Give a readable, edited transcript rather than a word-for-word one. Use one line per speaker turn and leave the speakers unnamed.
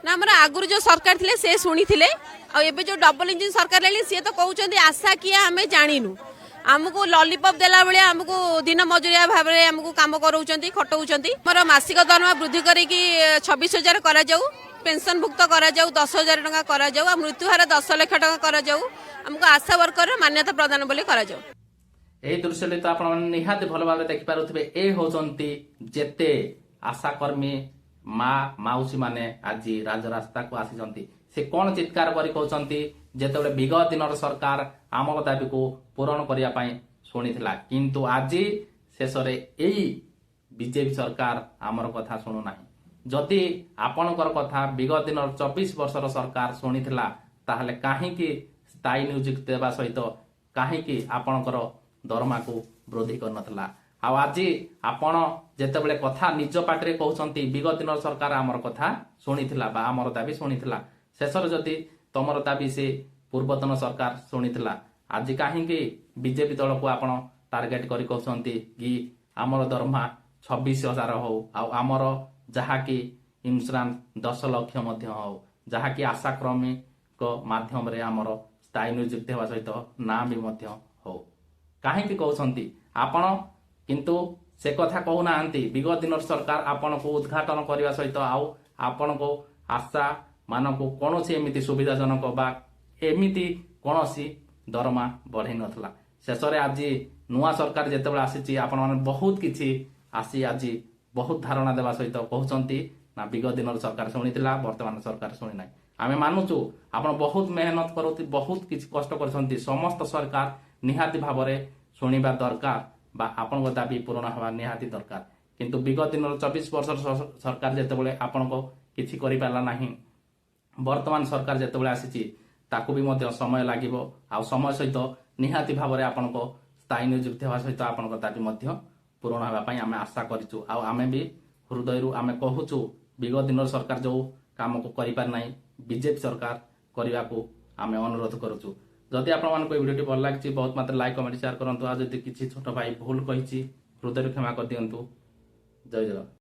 ନା, ଆମର ଆଗରୁ ଯୋଉ ସରକାର ଥିଲେ ସେ ଶୁଣିଥିଲେ। ଆଉ ଏବେ ଯୋଉ ଡବଲ ଇଞ୍ଜିନ ସରକାର ହେଲେ, ସିଏ ତ କହୁଛନ୍ତି ଆଶା କିଏ ଆମେ ଜାଣିନୁ। ଆମକୁ ଲଲିପପ୍ ଦେଲା ଭଳିଆ ଆମକୁ ଦିନ ମଜୁରିଆ ଭାବରେ ଆମକୁ କାମ କରାଉଛନ୍ତି, ଖଟଉଛନ୍ତି। ଆମର ମାସିକ ଦରମା ବୃଦ୍ଧି କରିକି 26,000 କରାଯାଉ, ପେନସନ ଭୁକ୍ତ କରାଯାଉ, 10,000 ଟଙ୍କା କରାଯାଉ ଆଉ ମୃତ୍ୟୁହାର 10 ଲକ୍ଷ ଟଙ୍କା କରାଯାଉ। ଆମକୁ ଆଶା ୱାର୍କରର ମାନ୍ୟତା ପ୍ରଦାନ ବୋଲି କରାଯାଉ।
ଏହି ଦୃଶ୍ୟରେ ତ ଆପଣମାନେ ନିହାତି ଭଲ ଭାବରେ ଦେଖିପାରୁଥିବେ, ଏ ହେଉଛନ୍ତି ଯେତେ ଆଶାକର୍ମୀ ମା ମାଉସୀ ମାନେ ଆଜି ରାଜରାସ୍ତାକୁ ଆସିଛନ୍ତି। ସେ କଣ ଚିତ୍କାର କରି କହୁଛନ୍ତି, ଯେତେବେଳେ ବିଗତ ଦିନର ସରକାର ଆମର ଦାବିକୁ ପୂରଣ କରିବା ପାଇଁ ଶୁଣିଥିଲା, କିନ୍ତୁ ଆଜି ଶେଷରେ ଏଇ ବିଜେପି ସରକାର ଆମର କଥା ଶୁଣୁନାହିଁ। ଯଦି ଆପଣଙ୍କର କଥା ବିଗତ ଦିନର 24 ବର୍ଷର ସରକାର ଶୁଣିଥିଲା, ତାହେଲେ କାହିଁକି ସ୍ଥାୟୀ ନିଯୁକ୍ତି ଦେବା ସହିତ କାହିଁକି ଆପଣଙ୍କର ଦରମାକୁ ବୃଦ୍ଧି କରିନଥିଲା? ଆଉ ଆଜି ଆପଣ ଯେତେବେଳେ କଥା ନିଜ ପାଟିରେ କହୁଛନ୍ତି, ବିଗତ ଦିନର ସରକାର ଆମର କଥା ଶୁଣିଥିଲା ବା ଆମର ଦାବି ଶୁଣିଥିଲା, ଶେଷରେ ଯଦି ତମର ଦାବି ସେ ପୂର୍ବତନ ସରକାର ଶୁଣିଥିଲା, ଆଜି କାହିଁକି ବିଜେପି ଦଳକୁ ଆପଣ ଟାର୍ଗେଟ କରି କହୁଛନ୍ତି କି ଆମର ଦରମା 26,000 ହଉ ଆଉ ଆମର ଯାହାକି ଇନ୍ସୁରାନ୍ସ 10 ଲକ୍ଷ ମଧ୍ୟ ହଉ, ଯାହାକି ଆଶାକର୍ମୀଙ୍କ ମାଧ୍ୟମରେ ଆମର ସ୍ଥାୟୀ ନିଯୁକ୍ତି ହେବା ସହିତ ନାଁ ବି ମଧ୍ୟ ହଉ? କାହିଁକି କହୁଛନ୍ତି ଆପଣ? କିନ୍ତୁ ସେ କଥା କହୁନାହାନ୍ତି, ବିଗତ ଦିନର ସରକାର ଆପଣଙ୍କୁ ଉଦ୍ଘାଟନ କରିବା ସହିତ ଆଉ ଆପଣଙ୍କୁ ଆଶା ମାନଙ୍କୁ କୌଣସି ଏମିତି ସୁବିଧାଜନକ ବା ଏମିତି କୌଣସି ଦରମା ବଢ଼େଇ ନଥିଲା। ଶେଷରେ ଆଜି ନୂଆ ସରକାର ଯେତେବେଳେ ଆସିଛି, ଆପଣମାନେ ବହୁତ କିଛି ଆସି ଆଜି ବହୁତ ଧାରଣା ଦେବା ସହିତ କହୁଛନ୍ତି ନା ବିଗତ ଦିନର ସରକାର ଶୁଣିଥିଲା, ବର୍ତ୍ତମାନ ସରକାର ଶୁଣି ନାହିଁ। ଆମେ ମାନୁଛୁ, ଆପଣ ବହୁତ ମେହନତ କରନ୍ତି, ବହୁତ କିଛି କଷ୍ଟ କରିଛନ୍ତି। ସମସ୍ତ ସରକାର ନିହାତି ଭାବରେ ଶୁଣିବା ଦରକାର ବା ଆପଣଙ୍କ ଦାବି ପୂରଣ ହେବା ନିହାତି ଦରକାର। କିନ୍ତୁ ବିଗତ ଦିନର 24 ବର୍ଷର ସରକାର ଯେତେବେଳେ ଆପଣଙ୍କ କିଛି କରିପାରିଲା ନାହିଁ, ବର୍ତ୍ତମାନ ସରକାର ଯେତେବେଳେ ଆସିଛି, ତାକୁ ବି ମଧ୍ୟ ସମୟ ଲାଗିବ। ଆଉ ସମୟ ସହିତ ନିହାତି ଭାବରେ ଆପଣଙ୍କ ସ୍ଥାୟୀ ନିଯୁକ୍ତି ହେବା ସହିତ ଆପଣଙ୍କ ଦାବି ମଧ୍ୟ ପୂରଣ ହେବା ପାଇଁ ଆମେ ଆଶା କରିଛୁ। ଆଉ ଆମେ ବି ହୃଦୟରୁ ଆମେ କହୁଛୁ, ବିଗତ ଦିନର ସରକାର ଯୋଉ କାମକୁ କରିପାରି ନାହିଁ, ବିଜେପି ସରକାର କରିବାକୁ ଆମେ ଅନୁରୋଧ କରୁଛୁ। ଯଦି ଆପଣମାନଙ୍କୁ ଏହି ଭିଡ଼ିଓଟି ଭଲ ଲାଗିଛି, ବହୁତ ମାତ୍ରାରେ ଲାଇକ୍, କମେଣ୍ଟ, ସେୟାର କରନ୍ତୁ। ଆଉ ଯଦି କିଛି ଛୋଟ ଭାଇ ଭୁଲ କହିଛି, ହୃଦୟରୁ କ୍ଷମା କରିଦିଅନ୍ତୁ। ଜୟ ଜଗନ୍ନାଥ।